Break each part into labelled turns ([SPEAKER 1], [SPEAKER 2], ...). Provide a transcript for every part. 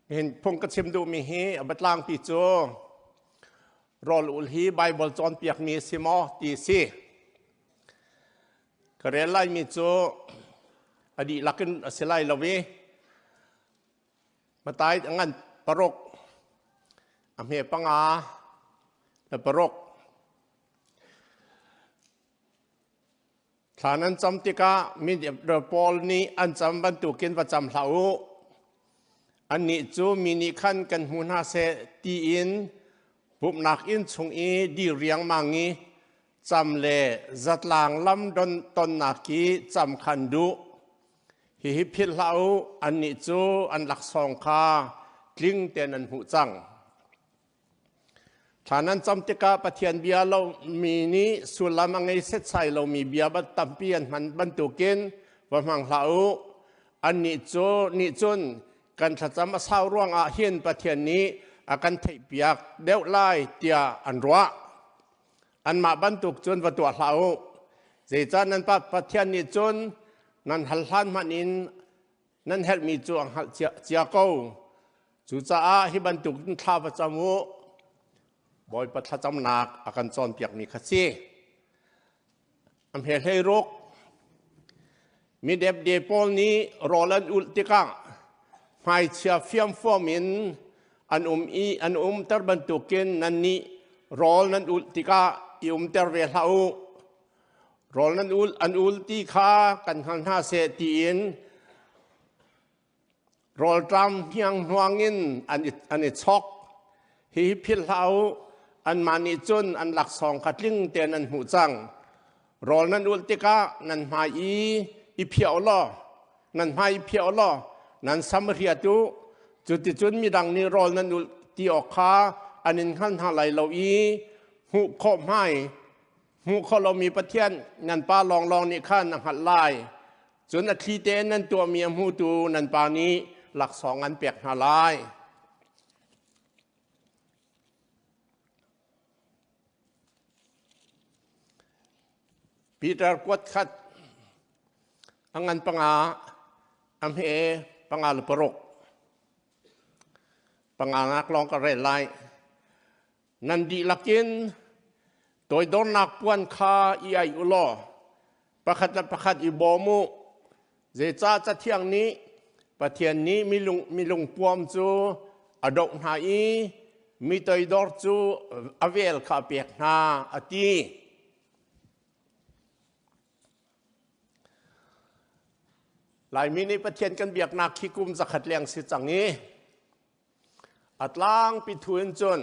[SPEAKER 1] Hin phung ka chim duhmi hi a biatlangpi cu rawl ul hi Baibal cawnpiakmi a si maw ti a si. Ka rel laimi cu a dihlak in a si lai lo i Matai a ngan paruk, a hme panga le paruk. Thla nan cam tikah mi pawl nih an cam bantukin va cam hlah u. Annih cu mi nih khan kan hmu hna seh tiin pumhnak inn chung i dir riangmang i cam le zatlang lam don tonnak i cam khan duh. Hihi philh hlah u, annih cu an laksawng kha tling tein an hmuh cang. Thla nan cam tikah Pathian bia lomi nih sullam a ngei setsai lomi bia tampi an hman bantukin va hmang hlah u. Annih cu nih cun kan thlacam a sau ruangah hin Pathian nih a kan theihpiak deuh lai tiah an ruah. Anmah bantuk cun va tuah hlah u. Zeicah nan pa Pathian nih cun nan hal hlan hmanh in nan herhmi cu a hngalh cia ko. Cucaah hi bantuk in thla va cam u. Bawipa thlacamnak a kan cawnpiakmi kha si. A hme hlei ruk. Mi depde pawl nih rawl an ulh tikah hmaichia fiamfuam in an um i an umter bantukin nannih rawl nan ulh tikah i umter ve hlah u. Rawl nan ul an ul ti kha kan hngal hna seh tiin Rawlṭam hnianghnuang in an i chok. Hihi philh hlah u, anmah nih cun an laksawng kha tling tein an hmuh cang. Rawl nan ulh tikah nan hmai i i phiah u law, nan hmai i phiah u law, nan sam riat u. Cuticun midang nih rawl nan ulh ti awk kha an in hngal hna lai lo i hmuh khawh hmai hmuh khawh lomi Pathian nan Pa lawnglawng nih khan a hngalh lai. Cun a thli tein nan tuahmi a hmutu nan pa nih laksawng an pek hna lai. Peter kuat khat a ngan panga a hme panga le paruk panga ngak lawng ka rel lai. Nan dihlak in toidornak puan kha i aih u law pakhat le pakhat i bawm u. Zeicah Cathiang nih Pathian nih milung, milungpuam cu a doh hna i mi toidor cu a vel kha a pek hna a ti. Laimi nih Pathian kan biaknak khi kum zakhat leng si cang i A tlangpi thu in cun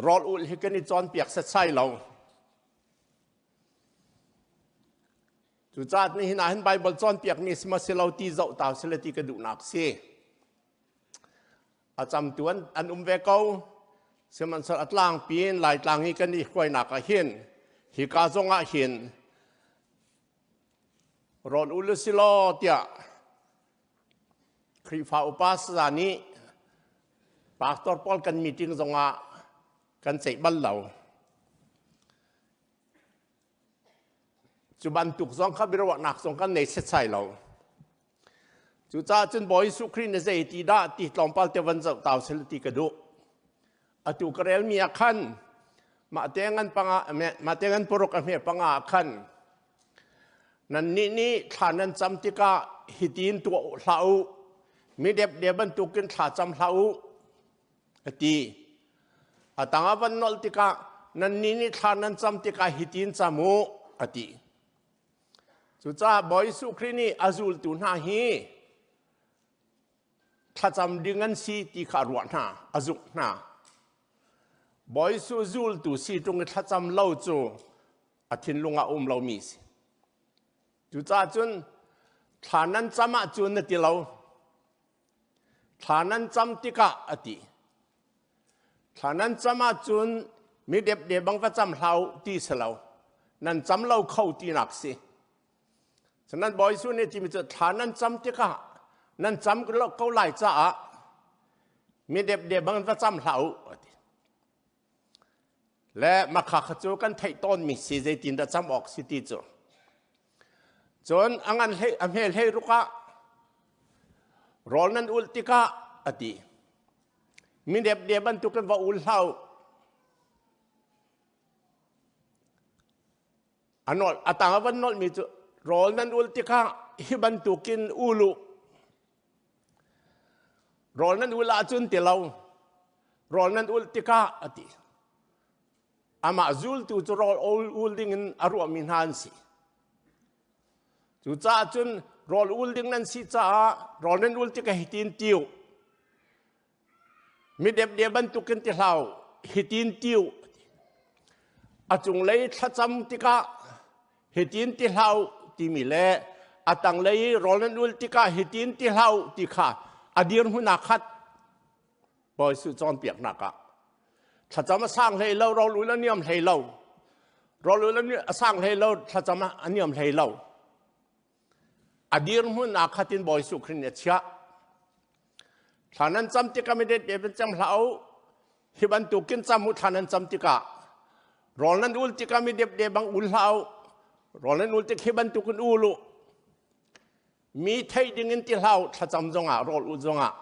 [SPEAKER 1] rawl ulh hi kan i cawnpiak setsai lo. Cucaah nihin ah hin Baibal cawnpiakmi si maw si lo ti zoh ta sile ti ka duhnak si. A camtu an, an um ve ko. Sihmanhsehlaw a tlangpi in Laitlang i kan i hruainak ah hin hika zong ah hin rawl ul si law tiah Khrihfa upa saza nih pastor pawl kan meeting zongah kan ceih bal lo. Cu bantuk zong kha biaruahnak zong kan nei setsai lo. Cucaah cun Bawi Jesuh Khrih na zei ti dah ti tlawmpal te van zoh tau sel ti ka duh. Atu ka relmi ah khan mah te ngan panga mah te ngan paruk a hme panga ah khan Nannih nih thla nan cam tikah hitin tuah hlah u, mi depde bantukin thla cam hlah u, a ti. A tang a van nolh tikah nannih nih thla nan cam tikah hitin cam u, a ti. Cucaah Bawi Jesuh Khrih nih a zultu hna hi thlacam ding an si ti kha a ruah hna, a zumh hna. Bawi Jesuh zultu si ṭung i thlacam lo cu a thinlung ah um lomi si. Cucaah cun thla nan cam ahcun na ti lo. Thla nan cam tikah a ti. Thla nan cam ahcun mi depde bang va cam hlah u ti si lo. Nan cam lo kho tinak si. Nan Bawi Jesuh nih timi cu thla nan cam tikah nan cam ko lai caah mi depde bang va cam hlah u a ti. Le makha kha cu kan theih tawnmi si zeitin dah cam awk si ti cu. Cun a ngan hlei a hme hlei ruk ah Rawl nan ulh tikah a ti. Mi depde bantukin va ul hlah u. A nolh a tang a van nolhmi cu rawl nan ul tikah hi bantukin ul u. Rawl nan ul ahcun ti lo. Rawl nan ul tikah a ti. Amah zultu cu rawl ul ding in a ruahmi hna an si. Cucaah cun rawl ul ding nan si caah rawl nan ul tikah hitin ti u. Mi depde bantukin ti hlah u, hitin ti u. A cunglei thlacam tikah hitin ti hlah u timi le a tanglei rawl nan ul tikah hitin ti hlah u ti kha a dirhmun aa khat. Bawi Jesuh cawnpiaknak ah thlacam a sang hlei lo, rawl ul a niam hlei lo. Rawl ul a sang hlei lo, thlacam a niam hlei lo. A dirhmun aa khat in Bawi Jesuh Khrih nih a chiah. Thla nan cam tikah mi det te cam hlah u. Hi bantukin cam u thla nan cam tikah rawl nan ul tikah mi depde bang ul hlah u. Rawl nan ul tik hi bantukin ul u. Mi theih ding in ti hlah u thlacam zongah rawl ul zongah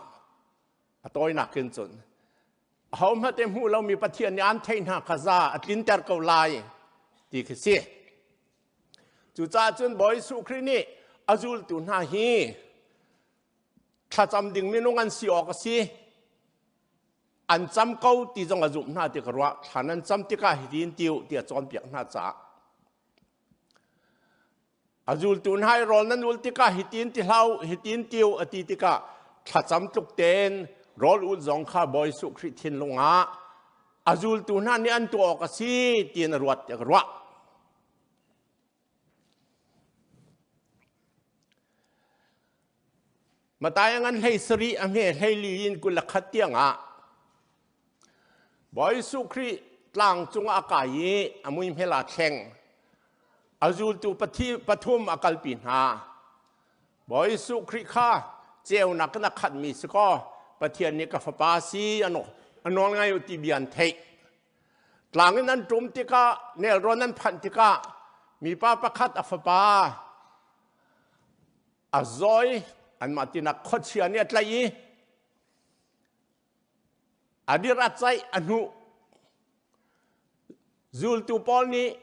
[SPEAKER 1] a tawinak in cun ahohmanh te hmuh lomi Pathian nih an theih hna kha za a tlinter ko lai ti khi si. Cucaah cun Bawi Jesuh Khrih nih a zultu hna hi thlacam ding minung an si awk a si. An cam ko ti zong a zumh hna ti ka ruah. Thla nan cam tikah hitin ti u tiah cawnpiak hna caah. A zultu hna i rawl nan ul tikah hitin ti hlah u, hitin ti u a ti tikah thlacam tluk tein rawl ul zong kha Bawi Jesuh Khrih thinlung ah a zultu hna nih an tuah awk a si tiin a ruat tiah ka ruah. Matthai ngan hlei sarih a hme hleili in 21 tiang ah Bawi Jesuh Khrih tlang cungah a kai i a mui hmel aa thleng. A zultu pathum a kalpi hna. Bawi Jesuh Khrih kha ceunak in a khatmi si kaw Pathian nih ka fapa si a nawl ngai u ti bia an theih. Tlang in an ṭum tikah nelrawn an phanh tikah mipa pakhat a fapa a zawi anmah tinak khuachia nih a tlaih i a dir a caih a hnuh zultu pawl nih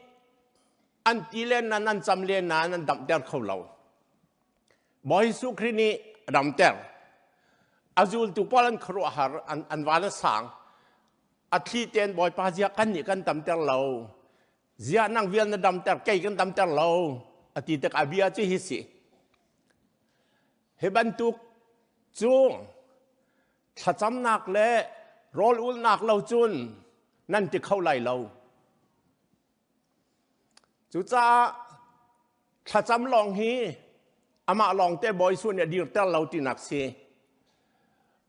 [SPEAKER 1] an ti len nan an cam len nain an damter kho lo Bawi Jesuh Khrih nih a damter a zultu pawl an khuaruahhar an van a sang a thli ten Bawipa zia kan nih kan damter lo Ziah nang vial na damter kei kan damter lo a ti tik a bia cu hi si. Hi bantuk cu thlacamnak le rawl ulnak lo cun nan ti kho lai lo. Cucaah thlacam lawng hi amah lawng te Bawi Jesuh nih a dirter lo tinak si.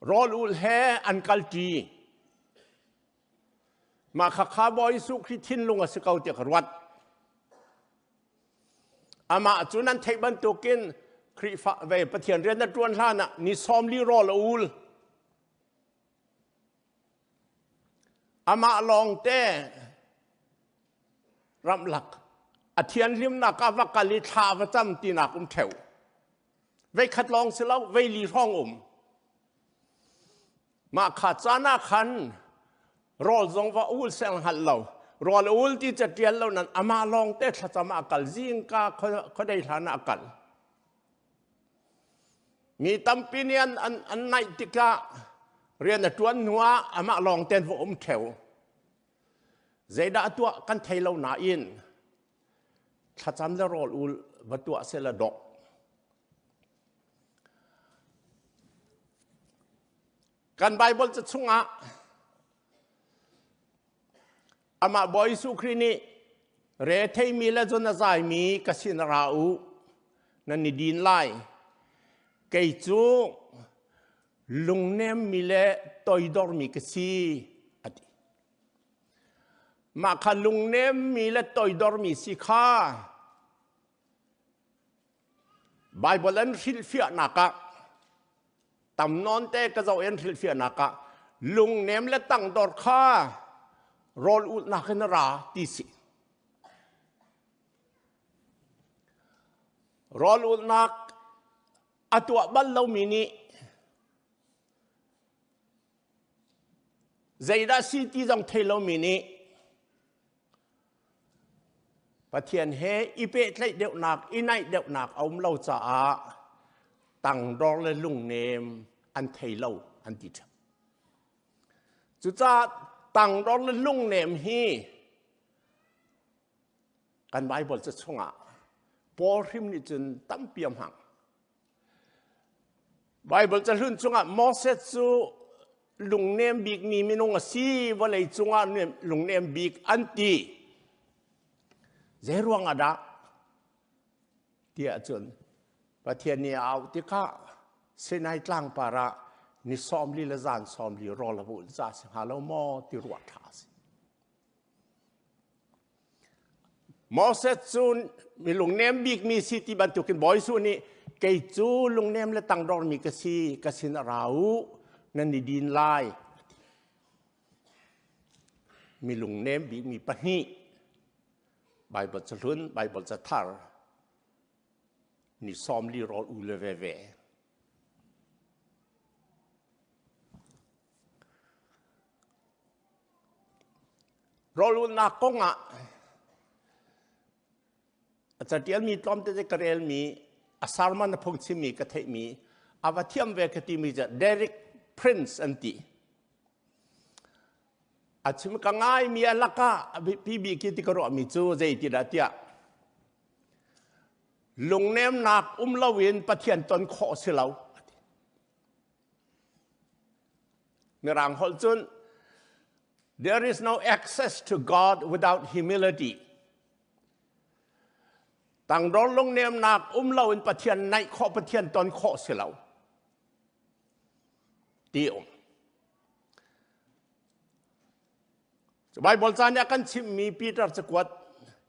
[SPEAKER 1] Rawl ul he an kalṭi. Mah khakha Bawi Jesuh Khrih thinlung a si ko tiah ka ruat. Amah cu nan theih bantukin Khrihfa ve Pathian rian na ṭuan hlan ah ni 40 rawl a ul. Amah lawngte ramlak a thianhlimnak ah va kal i thla va cam tinak um ṭheu. Veikhat lawng si lo, veili hrawng um. Mah kha caan ah khan rawl zong va ul seng hngal lo. Rawl ul ti catial lo nan amah lawng te thlacam ah kal zingka khuadei hlan ah kal. Mi tampi nih an, an, an naih tikah rian a ṭuan hnu ah amah lawng ten va um ṭheu. Zeidah tuah kan thei lo nain thlacam le rawl ul va tuah sela dawh. Kan Bible ca chungah amah Bawi Jesuh Khrih nih retheimi le zon a zaimi ka sin ra u nan i din lai kei cu lungnemmi le toidormi ka si a ti mah kha lungnemmi le toidormi si kha Baibal an hrilhfiahnak ah tam nawn te ka zoh i an hrilhfiahnak ah lungnem le tangdor kha rawl ulhnak in a ra ti si. Rawl ulhnak a tuah bal lomi nih. Zeidah si ti zong thei lomi nih Pathian he i pehtlaih deuhnak, i naih deuhnak a um lo caah tangdor le lungnem an thei lo an ti ṭheo. Cucaah tangdor le lungnem hi kan Baibal ca chungah Paul hrim nih cun tampi a hmang. Baibal cahlun chungah Moses cu lungnem bikmi minung a si, vawlei cungah lungnem bik an ti. Zei ruang ah dah? Tiah cun Pathian nih a auh tikah Sinai tlangpar ah ni 40 le zan 40 rawl a ulh ca si hnga lo maw ti ruah ṭha a si. Moses cu mi lungnem bikmi si ti bantukin Bawi Jesuh nih kei cu lungnem le tangdormi ka si, ka sin a ra u, nan i din lai. Mi lungnem bikmi pahnih, Baibal cahlun, Baibal cathar, ni 40 rawl u le veve. Rawlulnak kongah a catialmi tlawmte ka relmi a sermon a phungchimmi ka theihmi a va thiam ve ka timi cu Derek Prince an ti. A chim ka ngaimi a lakah a biapi bik i ti ka ruahmi cu zei ti dah tiah lungnemnak um loin Pathian ton khawh si lo. Mirang holh cun there is no access to God without humility. Tangdor lungnemnak um loin Pathian naih khawh Pathian ton khawh si lo. Ti um. Bible ca nih a kan chimhmi Peter cakuat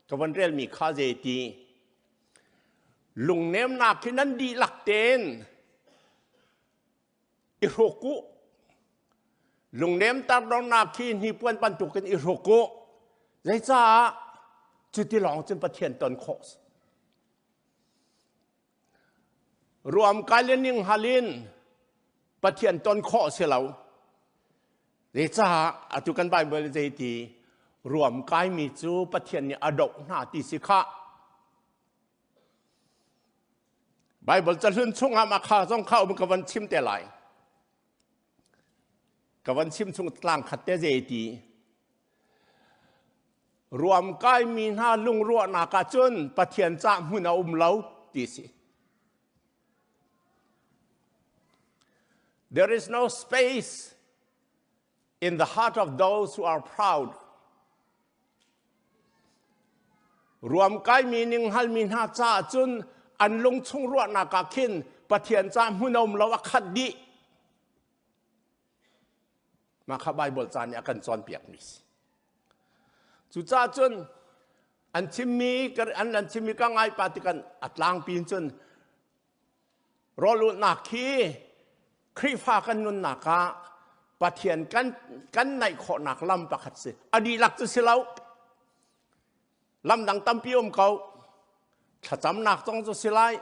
[SPEAKER 1] ka van relmi kha zei ti lungnemnak hi nan dihlak tein i hruk u lungnem tardornak khi hnipuan bantukin i hruk u zeicah cuti lawng cun Pathian ton khawh si Ruamkai le ninghngal in Pathian ton khawh si lo. Zeicah atu kan Bible zei ti ruamkaimi cu Pathian nih a doh hna ti si khah. Bible cahlun chungah mah kha zong kha um ka van chim te lai. Ka van chim chung tlang khat te zei ti Ruamkaimi hna lungruahnak ah cun Pathian cah hmun a um lo ti si. There is no space in the heart of those who are proud. Ruamkaimi ninghalmi hna caah cun an lungchung ruahnak ah khin Pathian cah hmun a um lo a khat dih. Mah kha Baibal ca nih a kan cawnpiakmi si. Cucaah cun an chimmi an an chimmi ka ngai pa tikan a tlangpi in cun rawlulhnak khi Khrihfa kan nunnak ah Pathian kan kan naih khawhnak lam pakhat si. A dihlak cu si lo. Lam dang tampi um ko. Thlacamnak zong cu si lai.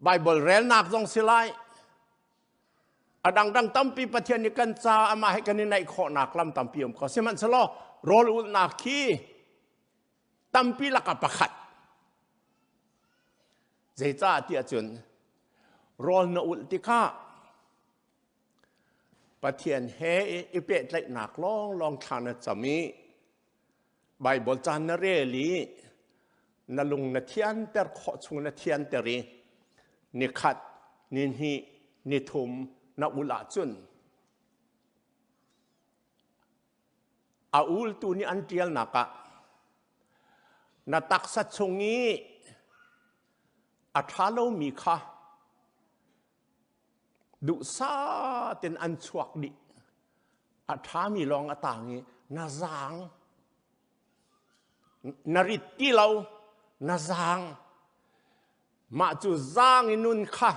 [SPEAKER 1] Baibal relnak zong si lai. A dangdang tampi Pathian nih kan ca amah he kan i naih khawhnak lam tampi um ko. Sihmanhsehlaw rawl ulhnak khi tampi lakah pakhat. Zeicah tiah cun rawl na ulh tikah Pathian he i pehtlaihnak lawnglawng thla na cam i Baibal caan na rel i na lung na thianter khawh chung na thianter i nikhat, nihnih, nithum na ul ahcun a ultu nih an ṭialnak ah na taksa chung i a ṭha lomi kha duhsah tein an chuak dih. A ṭhami lawng a tang i na zaang. Na rit ti lo, na zaang. Mah cu zaang i nun kha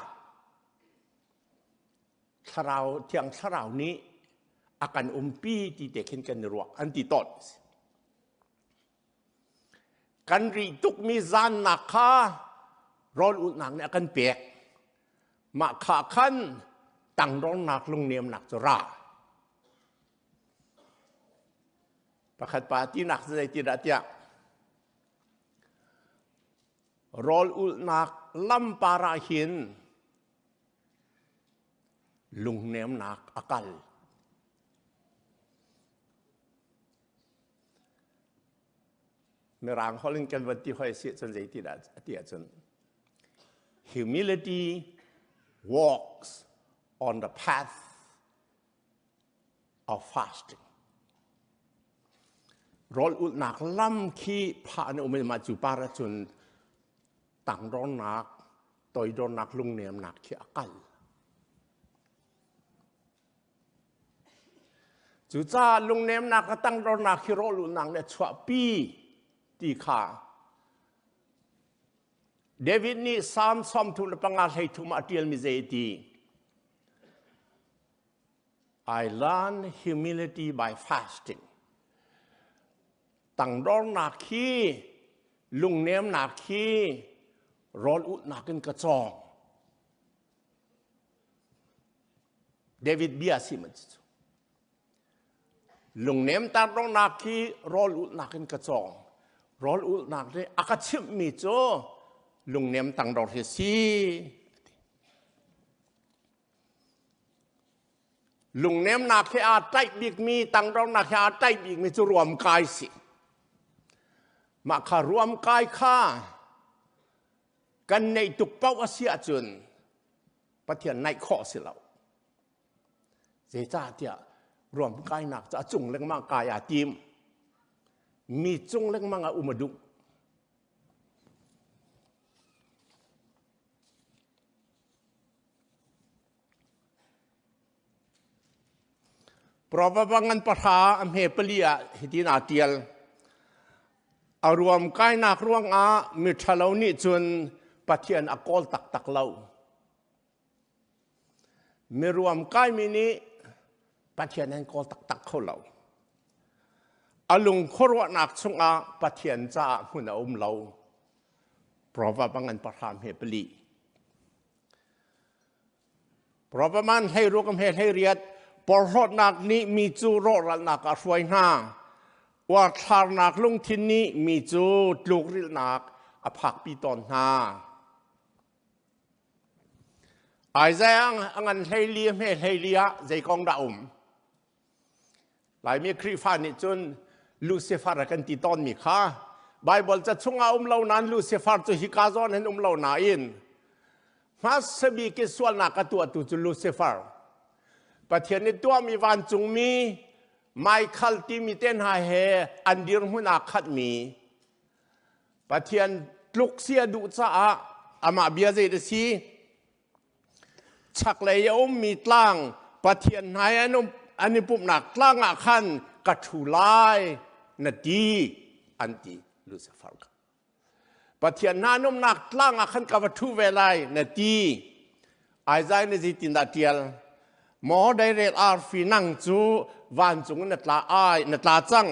[SPEAKER 1] thlarau thiang thlarau nih a kan umpi ti te khin kan i ruah an ti tawn. Kan rih tukmi zaannak kha rawl ulhnak nih a kan pek. Mah kha khan tangdornak lungnemnak cu ra. Pakhat pa tinak zei ti dah tiah rawl ulhnak lampar ah hin lungnemnak a kal. Mirang holh in kan van ti hoi si cun zei ti dah ti ahcun humility walks on the path of fasting. Rawl ulhnak lam khi phah an um i mah cu par ahcun tangdornak, toidornak, lungnemnak khi a kal. Cucaah lungnemnak le tangdornak hi rawl ulhnak nih a chuahpi ti kha David nih Salm 35 33 ah a ṭialmi zei a ti? I learn humility by fasting. Tangdornak hi lungnemnak hi rawl ulhnak in ka cawng. David bia si man cu. Lungnem tangdornak hi rawl ulhnak in ka cawng. Rawl ulhnak nih a ka chimhmi cu lungnem tangdor hi si. Lungnemnak he aa tlaih bikmi, tangdornak he aa tlaih bikmi cu ruamkai si. Mah kha ruamkai kha kan neih tuk paoh a si ahcun Pathian naih khawh a si lo. Zeicahtiah ruamkainak cu a cung lengmang kai aa tim. Mi cung lengmang ah um a duh. Proverb ngan pahra a hme pali ah hitin aa ṭial. A ruam kainak ruangah miṭhalo nih cun Pathian a kawl taktak lo. Miruam kaimi nih Pathian an kawl taktak kho lo. A lung khuaruahnak chungah Pathian caah hmun a um lo. Proverb ngan pahra hme pali. Proverb 16 hme 18 porhlawtnak nih mi cu rawhralnak ah hruai hna. Uarthlarnak lungthin nih mi cu tlukrilhnak a phakpi tawn hna. Isaiah a ngan 14 hme 14 ah zei kong dah um? Laimi Khrihfa nih cun Lucifer a kan ti tawnmi kha Baibal ca chungah um lo nain Lucifer cu hika zawn hin um lo nain hmasa bik i sualnak a tuahtu cu Lucifer. Pathian nih tuahmi vancungmi Michael timi te hna he an dirhmun aa khatmi Pathian tluk si a duh caah amah bia zei a si? Chaklei a ummi tlang Pathian hna i an, um, an i pumhnak tlang ah khan ka ṭhu lai na ti an ti Lucifer kha. Pathian hna an umnak tlang ah khan ka va ṭhu ve lai na ti. Isaiah nih zeitindah ṭial? Maw deirel arfi nang cu vancung in na tla ai na tla cang.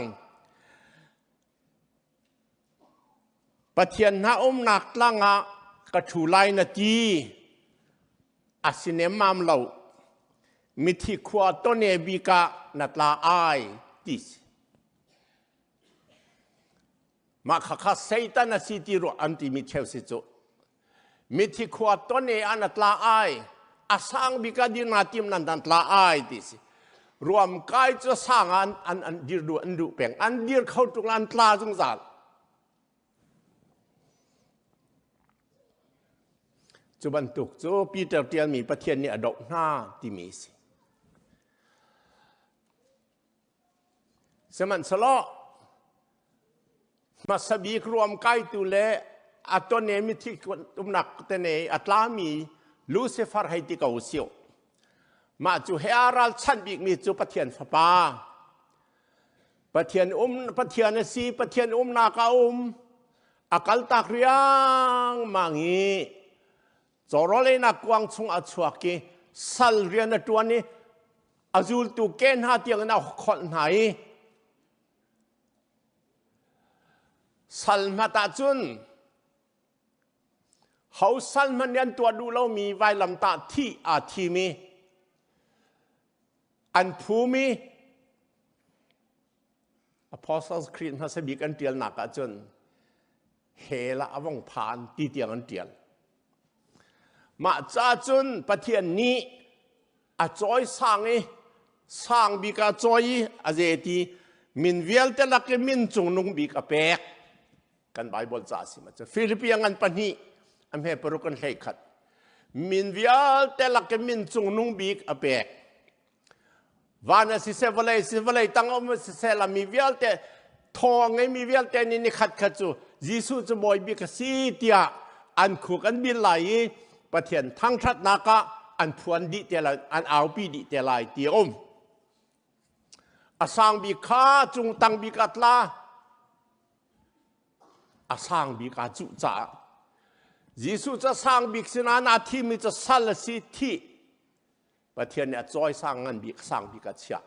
[SPEAKER 1] Pathian hna umnak tlang ah ka ṭhu lai na ti. A si nemmam lo. Mithi khua tone bik ah na tla ai ti si. Mah khakha Satan a si ti ruah an timi cheu si cu. Mithi khua tone ah na tla ai. A sang bik ah dir naa tim nan dan tla ai ti si. Ruam kai cu sang ah an, an, an dir duh an duh peng. An dir kho tuk an tla zungzal. Cu bantuk cu Peter tialmi Pathian nih a doh hna timi si. Sihmanhsehlaw hmasa bik ruamkaitu le a tone mithi umnak tene a tlami Lucifer hei ti ko sio. Mah cu he a ralchanh bikmi cu Pathian Fapa. Pathian um Pathian a si, Pathian umnak a um. A kaltak riangmang i cawrawleinak kuang chung a chuak i sal rian a ṭuan i a zultu ke hna tiang in a kholh hna i sal hmat ahcun ho sal hmanh nih an tuah duh lomi vailamtah thih aa thim i an phum i. Apostles Creed hmasa bik an ṭialnak ahcun hell ah a vong phan ti tiang an ṭial. Mah ca cun Pathian nih a cawi sang i sang bik ah cawi i a ze ti min vialte lak i min cungnung bik a pek. Kan Bible ca a si ma cu Filipi a ngan pahnih a hme paruk an hlei khat. Min vialte lak i min cungnung bik a pek. Van a siseh, vawlei si, vawlei tang um siseh, la mi vialte thaw a ngeimi vialte nih ni khat khat cu Jesuh cu bawi bik a si tiah an khuk an bil lai i Pathian thangṭhatnak ah an phuan dih te lai, an aupi dih te lai ti a um. A sang bik kha cung tang bik ah tla, a sang bik aa cuh caah Jesuh cu a sang bik sinah naa thimmi cu sal a si, thih Pathian nih a cawisang ngan bik sang bik a chiah.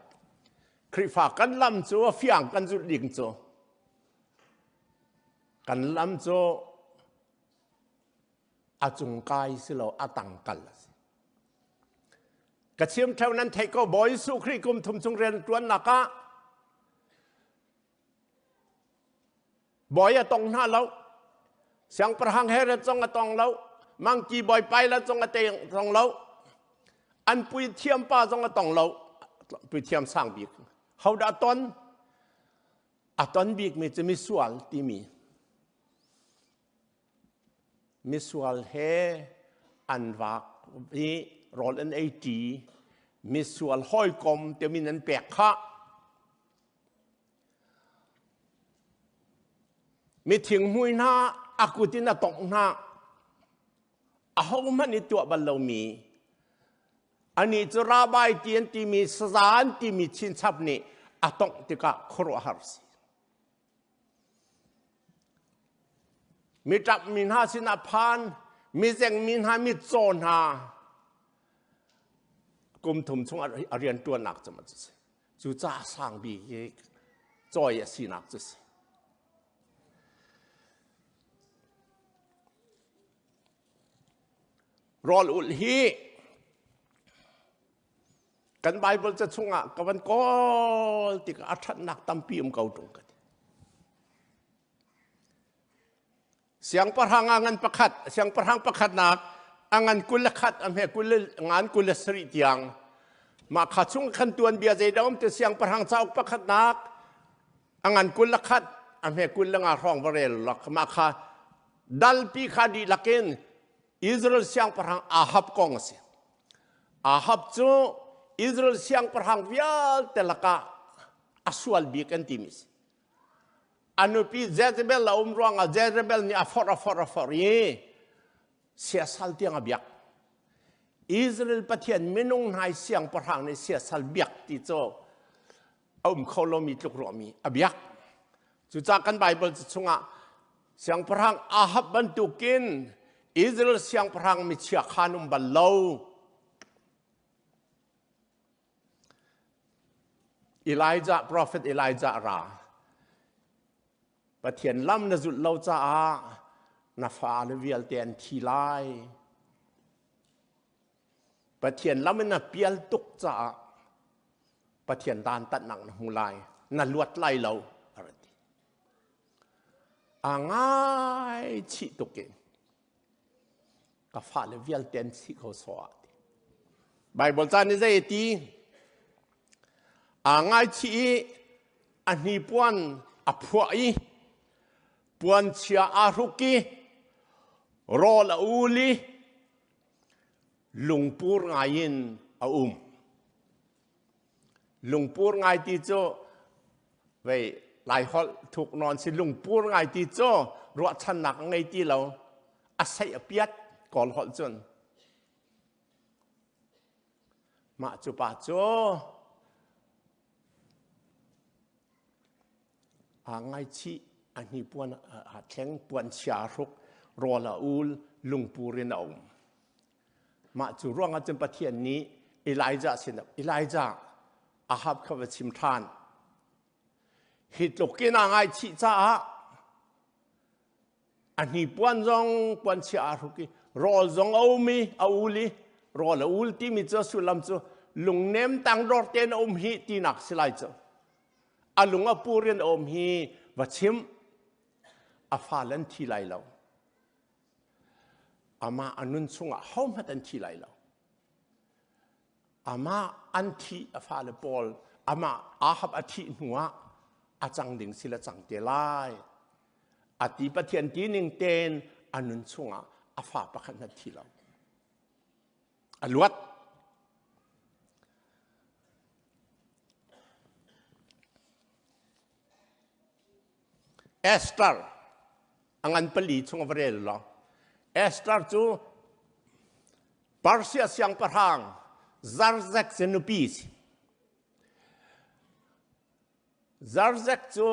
[SPEAKER 1] Khrihfa kan lam cu a fiang kan zulh ding cu kan lam cu a cung kai si lo a tang kal a si. Ka chim theo nan theih ko Bawi Jesuh Khrih kum thum chung rian tuannak ah Bawi a tong hna lo. Siangpahrang Herod zong a tong lo. Mangki bawi Pilate zong a tong lo. An puithiam pa zong a tong lo. Puithiam sang bik. Hodah a ton? A ton bikmi cu misual timi. Misual he an vak i rawl an ei ṭi. Misual hawikom timi an pek khah. Mi thinghmui hna a kut in a tongh hna. Ahohmanh i tuah bal lomi anih cu Rabbi ti an timi saza an timi chinchap nih a tongh tikah khuaruahhar si. Mi ṭapmi hna sinah phan, mi zengmi hna, mi caw hna kum thum chung a rian ṭuannak cu a si. Cucaah sang bik i cawi a sinak cu si. Rawl ulh hi kan Bible ca chungah ka van kawl tikah a ṭhatnak tampi um ko ṭung ka ti. Siangpahrang a ngan pakhat, siangpahrang pakhatnak a ngan 21 a hme kul le ngan 27 tiang mah kha chung khan tuan bia zeidah um ti siangpahrang cauk pakhatnak a ngan 21 a hme 25 hrawng va rel lak mah kha dalpi kha dihlak in Israel siangpahrang Ahab kong a si. Ahab cu Israel siangpahrang vialte lakah a sual bik an timi si. A nupi Jezebel a um ruangah Jezebel nih a forh a forh a forh i siasal tiang a biak. Israel Pathian minung hna i siangpahrang nih siasal biak ti cu a um kho lomi tluk ruahmi a biak. Cucaah kan Bible chungah siangpahrang Ahab bantukin Israel siangpahrang michia khan um bal lo. Elijah, prophet Elijah ra. Pathian lam na zulh lo caah na fale vialte an thi lai. Pathian lam in na pial tuk caah Pathian dantatnak na hmu lai, na luat lai lo, a rak ti. Aa ngaichih tuk in ka fale vialte an si ko sawh ah ti. Bible ca nih zei a ti? Aa ngaichih i a hnipuan a phuah i puanchia aa hruk i rawl a ul i lungpur ngai in a um. Lungpur ngai ti cu vei Laiholh thuk nawn si lungpur ngai ti cu ruahchannak a ngei ti lo. A seih a piat Kawl holh cun. Mah cu pa cu aa ngaichih a hnipuan aa thleng puan chia hruk rawl a ul lungpur in a um. Mah cu ruangah cun Pathian nih Elijah sin Elijah Ahab kha va chim ṭhan. Hi tluk in aa ngaichih caah a hnipuan zong puanchia aa hruk i rawl zong a um i a ul i rawl a ul timi cu a sullam cu lungnem tangdor tein a um hi tinak si lai cu. A lung a pur in a um hi va chim. A fale an thi lai lo. Amah a nun chungah hohmanh an thi lai lo. Amah an thih a fale pawl amah Ahab a thih hnuah a cang ding si le cang te lai. A ti Pathian ti ning tein a nun chungah a fa pakhat hmanh thi lo. A luat. Esther a ngan pali chung a va rel law Esther cu Persia siangpahrang Zarzek cu nupi si. Zarzek cu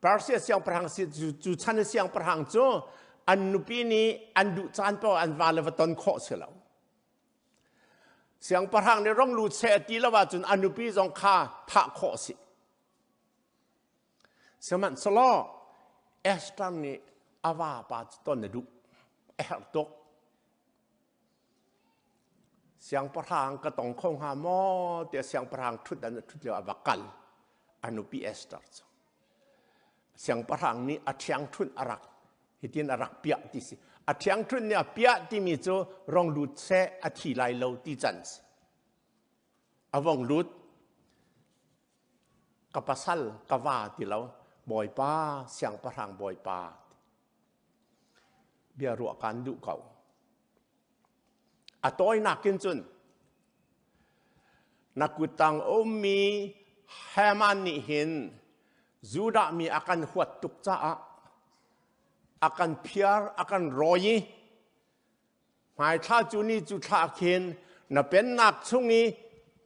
[SPEAKER 1] Persia siangpahrang si cu chan i siangpahrang cu an nupi nih an duh caan paoh an va le va ton khawh si lo. Siangpahrang nih rong lut seh ti lo ahcun a nupi zong kha thah khawh si. Sihmanhsehlaw Esther nih a vapa cu ton a duh. A herh tuk. Siangpahrang ka tong kho hnga maw tiah siangpahrang ṭhutdan a ṭhut lio a va kal. A nupi Esther cu. Siangpahrang nih a ṭhiangṭhunh a rak hitin a rak piah ti si. A ṭhiangṭhunh nih a piah timi cu rong lut seh a thi lai lo ti can si. A vong lut. Ka pasal ka va ti lo bawipa siangpahrang bawipa bia ruah kaan duh ko. A tawinak in cun na kuttang ummi Haman nih hin Judah mi a kan huat tuk caah a kan phiar a kan rawi i Hmaithla cu ni cu thla khin na pennak chung i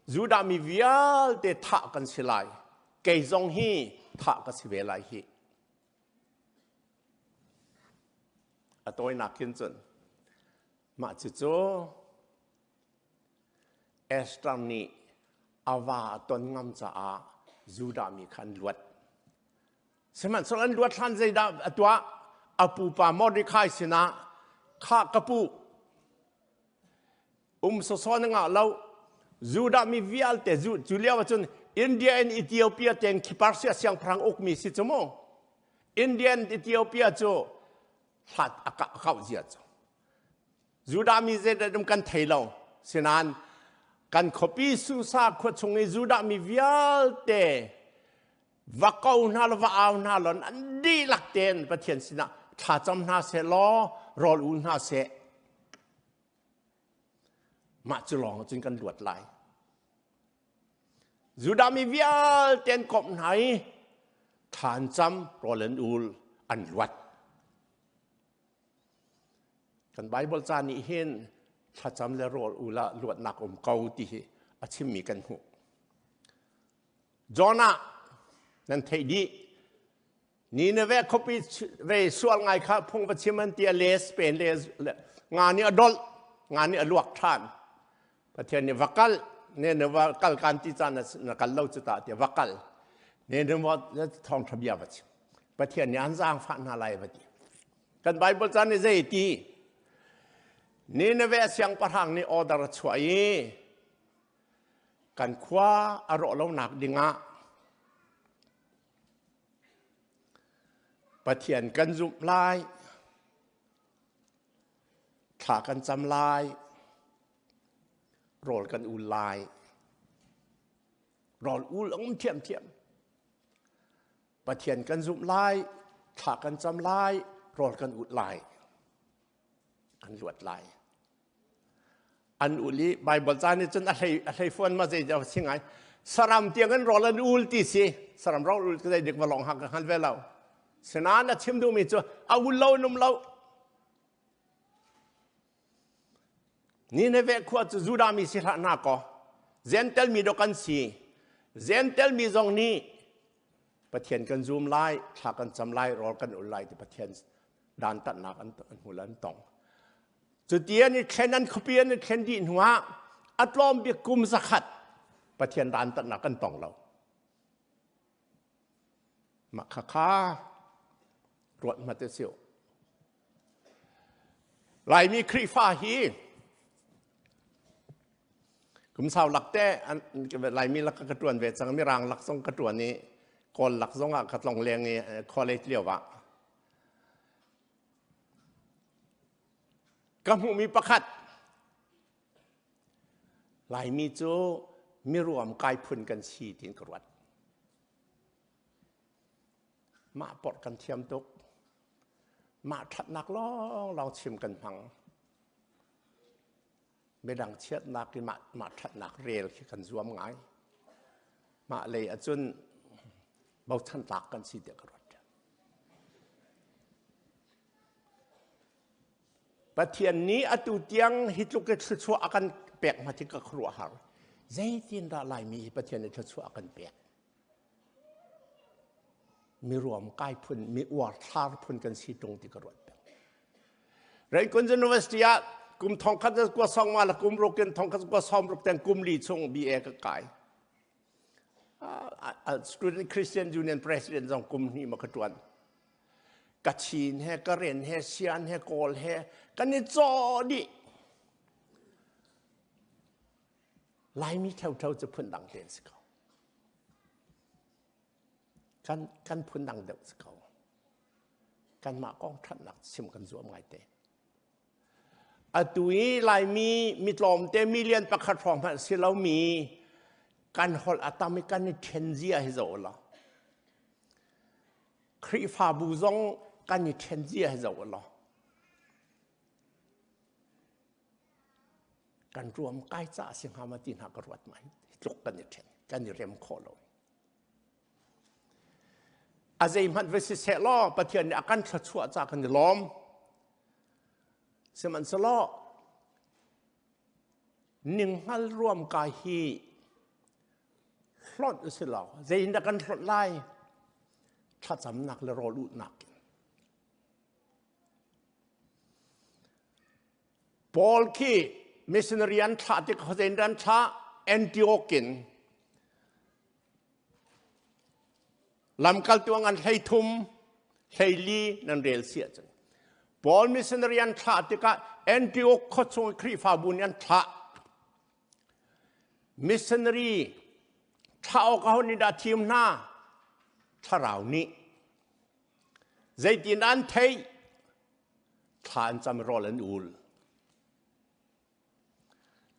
[SPEAKER 1] Judah mi vialte thah kan si lai. Kei zong hi thah ka si ve lai hih. A tawinak khin cun mah cucu Esther nih a va a ton ngam caah Judah mi kha an luat. Sihmanhsehlaw an luat hlan zeidah a tuah? A pupa Mordecai sinah khah ka pu um sawsawh na ngah lo Judah mi vialte cu lio ahcun India in Ethiopia teng khi Persia siangpahrang ukmi si cu mu India in Ethiopia cu hlat a kauh zia cu Judah mi zeidah um kan thei lo. Sinain kan khuapi Susa khua chung i Judah mi vialte va ko hna law va au hna law an dihlak tein Pathian sinah thlacam hna seh law rawl ul hna seh. Mah cu lawng cun kan luat lai. Judah mi vialte an komh hna i thla an cam, rawl an ul, an luat. Kan Baibal ca nih hin thlacam le rawl ul ah luatnak um ko ti hi a chimmi kan hmuh. Jonah nan theih dih. Nineveh khuapi ve sual ngai kha phung va chim an ti a le Spain le nga nih a dolh nga nih a luak ṭhan. Pathian nih va kal Nineveh kal kan ti caan na kal lo cu ta tiah va kal. Nineveh thawngṭha bia va chim. Pathian nih an zaangfah hna lai va ti. Kan Bible caan nih zei ti? Nineveh siangpahrang nih order a chuah i kan khua a rawh lonak dingah Pathian kan zumh lai, thla kan cam lai, rawl kan ul lai. Rawl ul a um ṭhiamṭhiam. Pathian kan zumh lai, thla kan cam lai, rawl kan ut lai. An luat lai. An ul i Bible ca nih cun a hlei a hlei fuan ma zei si ngai. Saram tiang in rawl an ul ti si. Saram rawl ul zei dik va long hak ka hngal ve lo. Sinain a chim duhmi cu a ul lo in um lo. Nineveh khua cu Judah mi si hlah hna kaw Gentel mi dawh kan si. Gentel mi zong nih Pathian kan zum lai, thla kan cam lai, rawl kan ul lai ti Pathian dantatnak an hmu an tong. Cuti an i thlen an khuapi an i thlen dih hnuah a tlawm bik kum zakhat Pathian dantatnak kan tong lo. Mah khakha ruat hmate siu. Laimi Khrihfa hi kum sau lak te Laimi lak ka ṭuan ve cang mirang lak zong ka ṭuan i Kawl lak zong ah ka tlong leng i college lio ah ka hmuhmi pakhat Laimi cu miruam kai phun kan si tiin ka ruat. Mah porh kan thiam tuk. Mah ṭhatnak lawnglawng chim kan hmang. Midang chiatnak i mah, mah ṭhatnak rel khi kan zuam ngai. Mah lei ahcun bochan tlak kan si tiah ka ruat. Pathian nih atu tiang hi tluk i thluachuah a kan pek hma thi ka khuaruahhar. Zeitindah Laimi hi Pathian nih thluachuah a kan pek? Miruam kai phun, mi uarthlar phun kan si ṭung ti ka ruat peng. Rangoon University ah kum thong khat kua song ma la kum ruk in thong khat kua som ruk teng kum li chung BA ka kai. Student Christian Union President zong kum hnih ma ka ṭuan. Kachin he, Karen he, Sian he, Kawl he kan i caw dih. Laimi ṭheuṭheu cu phundang te an si ko. Kan, kan phundang deuh si ko. Kanmah kong ṭhatnak chim kan zuam ngaite. Atu i Laimi mitlawmte million pakhat hrawng hmanh si lomi kan holh a tam i kan i ṭhen zia hi zoh law. Khrihfabu zong kan i ṭhen zia hi zoh law. Kan ruam kai ca a si hnga ma ti hna ka ruat mai. Tluk kan i ṭhen, kan i rem khawh lo. A zeihmanh va si seh law Pathian nih a kan thluachuah ca kan i lawm. Sihmanhsehlaw ninghngal ruam kai hi hlonh u si law zeitindah kan hlonh lai? Thlacamnak le rawl ulhnak in. Paul khi missionary an thlah tik zeitindah an thlah? Antioch in Lamkaltu an 13, 14 nan rel si ahcun Paul missionary an thlah tikah Antioch khuachung i Khrihfabu nih an thlah. Missionary thlah awk aho nih dah thim hna? Thlarau nih. Zeitin an theih? Thla an cam rawl an ul.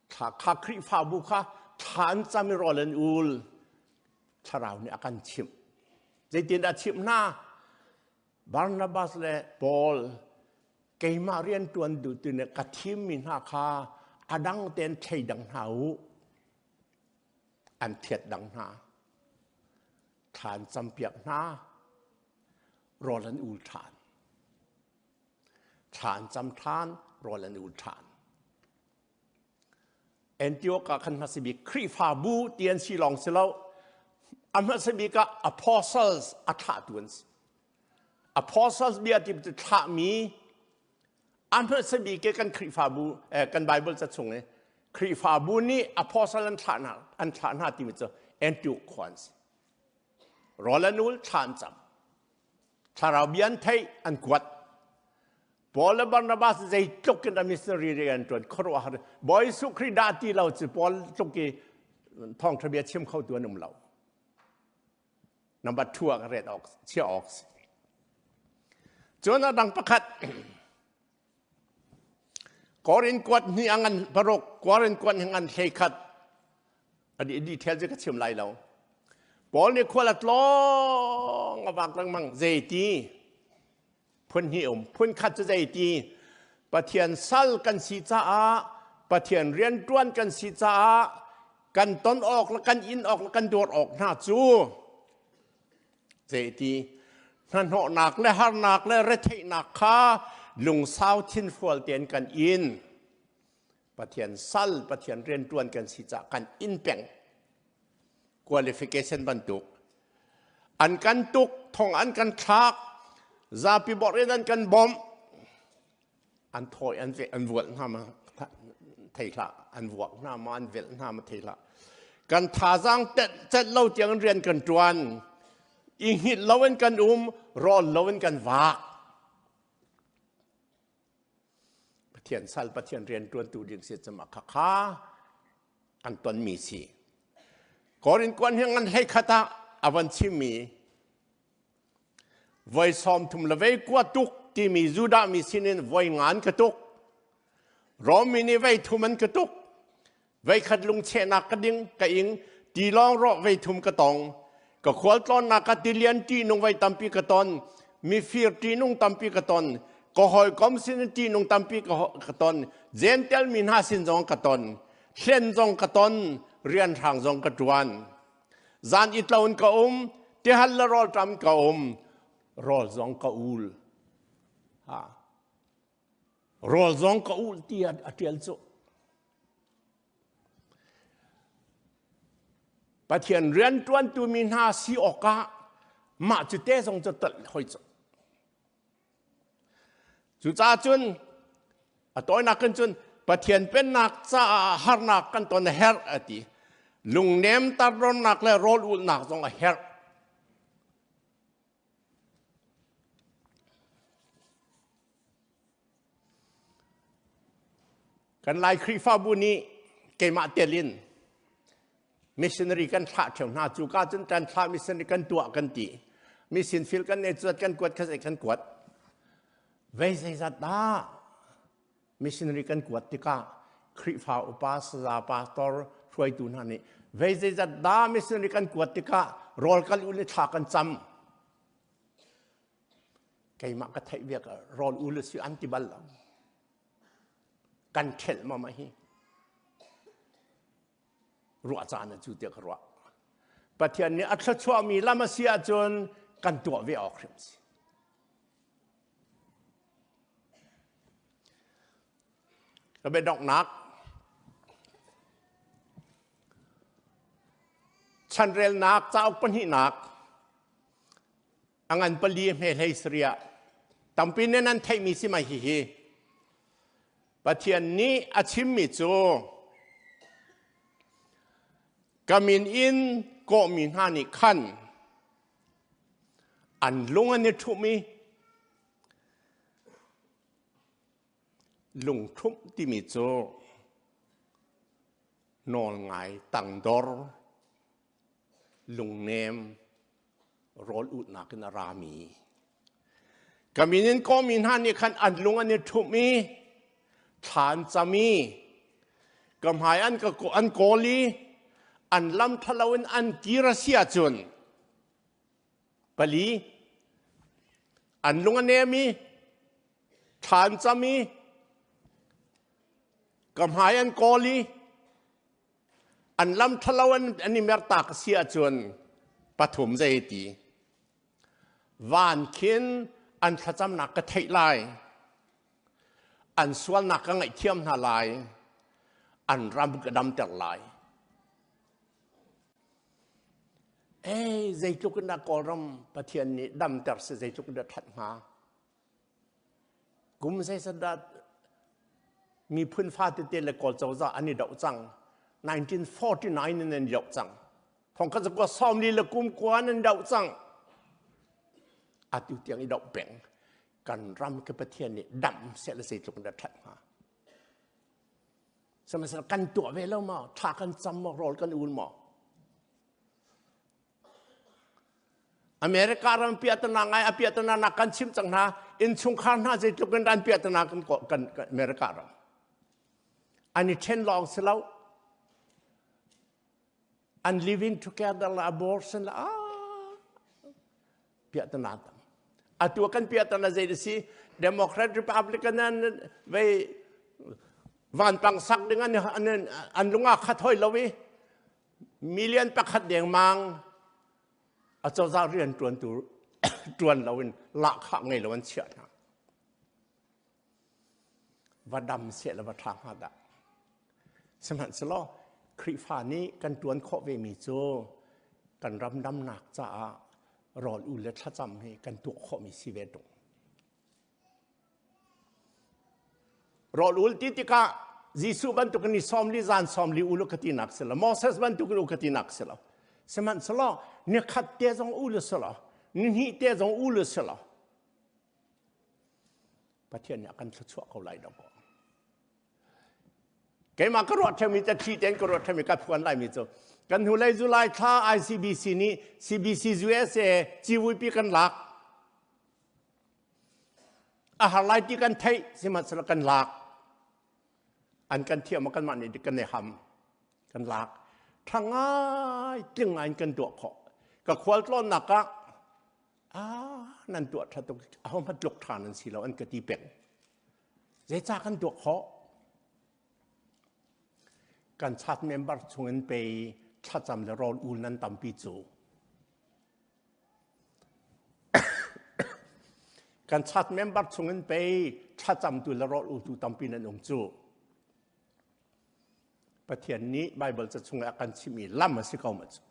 [SPEAKER 1] Thla kha Khrihfabu kha thla an cam i rawl an ul. Thlarau nih a kan chimh. Zeitindah chimh hna? Barnabas le Paul keimah rian ṭuan duh tu nih ka thimmi hna kha a dang tein thleidang hna u. An thiat dang hna. Thla an campiak hna. Rawl an ul ṭhan. Thla an cam ṭhan, rawl an ul ṭhan. Antioch ah khan hmasa bik Khrihfabu ti an si lawng si lo. A hmasa bik ah apostles a thlahtu an si. Apostles bia ti cu thlahmi a hmasa bik ke kan Khrihfabu eh, kan Bible ca chung i Khrihfabu nih apostle an thlah hna an thlah hna timi cu Antioch khua an si. Rawl an ul, thla an cam. Thlarau bia an theih, an kuat. Paul le Barnabas zeitluk in a missionary rian an ṭuan khuaruahhar. Bawi Jesuh Khrih dah ti lo cu Paul tluk i thawngṭha bia chim khotu an um lo. Number 2 ah ka ret awk chia awk si. Cun a dang pakhat Korin kuat hnih a ngan paruk, Korin kuat hnih ngan 11. A detail cu ka chim lai lo. Paul nih khual a tlawng a vak lengmang zeiti phun hnih um phun khat cu zeiti Pathian sal kan si caah Pathian rianṭuan kan si caah kan ton awk le kan in awk le kan dawt awk hna cu Zeiti hnahnawhnak le harnak le retheihnak kha lungsau thinfual tein kan in. Pathian sal, Pathian rianṭuan kan si caah kan in peng. Qualification bantuk. An kan tuk, thong an kan thlak, zapi bawrh in an kan bawmh. An thawi an ve an vualh hna ma thei hlah an vuak hna ma an velh hna ma thei hlah kan thazaang celh lo tiang in rian kan ṭuan i hngilh lo in kan um rawl lo in kan vak Pathian sal Pathian rian ṭuantu ding si cama kha kha an tonmi si Korin kuan hi ngan hlei khat ah a van chimmi. Voi 30 le vei kua tuk timi Judah mi sinin voi ngan ka tuk. Rom mi nih vei thum an ka tuk. Vei khat lungchehnak ka ding ka ing tilawng rawh vei thum ka tong. Ka khualtlawnnak ah tilian ṭihnung vei tampi ka ton. Mifir ṭihnung tampi ka ton. Ka hawikom sin ṭihnung tampi ka ton. Jentail mi hna sin zong ka ton. Hlen zong ka ton. Rianhrang zong ka ṭuan. Zan it loin ka um, tihal le rawlṭam ka um, rawl zong ka ul. Ha. Rawl zong ka ul ti a ṭial cu. Pathian rianṭuantu mi hna si awkah mah cu te zong cu tolh hoi cu. Cucaah cun a tawinak in cun Pathian pennak caah harnak kan ton a herh a ti. Lungnem tarronnak le rawl ulhnak zong a herh. Kan Lai Khrihfabu nih keimah tel in missionary kan thlah ṭheo hna cu ka cun kan thlah missionary kan tuah kan ti mission field kan nei cuat kan kuat kha kan kuat vei zeizat dah missionary kan kuat tikah Khrihfa upa saza pastor hruaitu hna nih vei zeizat dah missionary kan kuat tikah rawl kal ul i thla kan cam keimah ka theih viak rawl ul si an ti bal lo kan ṭhelh ma ma hi ruah caan a cu tiah ka ruah. Pathian nih a thluachuahmi lam a si ahcun kan tuah ve awk hrim si. Ka biadonghnak chanrelnak cauk pahnihnak a ngan pali hme hlei saria tampi ne nan theihmi si mai hihi Pathian nih a chimmi cu ka min in kawhmi hna nih khan an lung an i ṭhumh i lungṭhumh timi cu nawlngai tangdor lungnem rawl ulhnak in a rami ka min in kawmi hna nih khan an lung an i ṭhumh i thla an cam i ka hmai an ka an kawl i an lam ṭhalo in an kir a si ahcun pali an lung a nem i thla an cam i ka hmai an kawl i An lam ṭhalo an i mertak a si ahcun pathum zei ti. Van khin an thlacamnak ka theih lai. An sualnak ka ngaihthiam hna lai. An ram ka damter lai. Ei, zeitluk in dah Kawlram Pathian nih damter si zeitluk in dah ṭhat hnga? Kum zeizat dah miphun fatete le Kawl cozah an i doh cang. 1949 in an doh cang. Thongkhat zakua sawmli le kum kua an doh cang. Atu tiang i doh peng. Kan ram ke Pathian nih dam seh le zeitluk in dah ṭhat hnga. Sihmanhsehlaw kan tuah ve lo maw? Thla kan cam maw? Rawl kan ul maw? America ram piahtana ngai a piahtana nak kan chim cang hna innchungkhar hna zeitluk in an piahtana kan kan America ram an i ṭhen lawng si lo an living together la abortion la ah piahtana tam atu kan piahtana zei si Democrat Republican an vei vanpang sak ding an an lunga khat hoi lo i Million pakhat dengmang acozah rianṭuantu ṭuan loin lahkhah ngei lo an chiah hna. Va dam seh le va ṭha hnga dah. Sihmanhsehlaw Khrihfa nih kan ṭuan khawh vemi cu kan ram damnak caah rawl ul le thlacam hi kan tuah khawhmi si ve ṭung. Rawl ul ti tikah Jesuh bantukin ni 40 zan 40 ul ka tinak si lo. Moses bantukin u ka tinak si lo. Sihmanhsehlaw ni khat te zong ul si lo. Ni hnih te zong ul si lo. Pathian nih a kan thluachuah ko lai dawkaw. Keimah ka ruah ṭheumi te thli tein ka ruah ṭheumi ka phuan laimi cu kan hnulei July thla ICBC nih CBC USA civuipi kan lak. A har lai ti kan theih sihmanhsehlaw kan lak. An kan thiam kanmah nih kan i ham. Kan lak. Ṭha ngai tling ngai in kan tuah khawh. Ka khual tlawnnak ah ah nan tuah ṭha tuk aho hmanh tluk ṭha nan si lo an ka ti peng. Zeicah kan tuah khawh? Kan chat member chungin pei thlacam le rawl ul nan tampi cu. Kan chat member chungin pei thlacamtu le rawl ultu tampi nan um cu. Pathian nih Baibal ca chungah a kan chimhmi lam a si ko ma cu.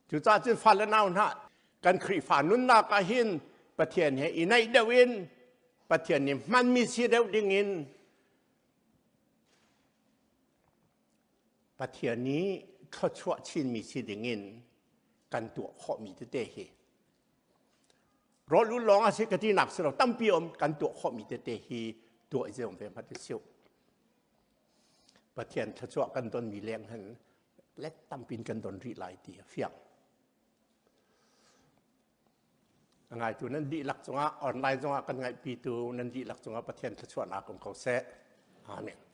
[SPEAKER 1] Cucaah cun fale nau hna kan Khrihfa nunnak ah hin Pathian he i naih deuh in Pathian nih hmanmi si deuh ding in Pathian nih thluachuah chinmi si ding in kan tuah khawhmi tete hi rawl ul lawng a si ka tinak si lo tampi um kan tuah khawhmi tete hi tuah i zeom ve hmat siu Pathian thluachuah kan donmi leng hin let tampin kan don rih lai ti a fiang. A ngaitu nan dihlak cungah online zongah kan ngaihpitu nan dihlak cungah Pathian thluachuahnak um ko seh. Amen.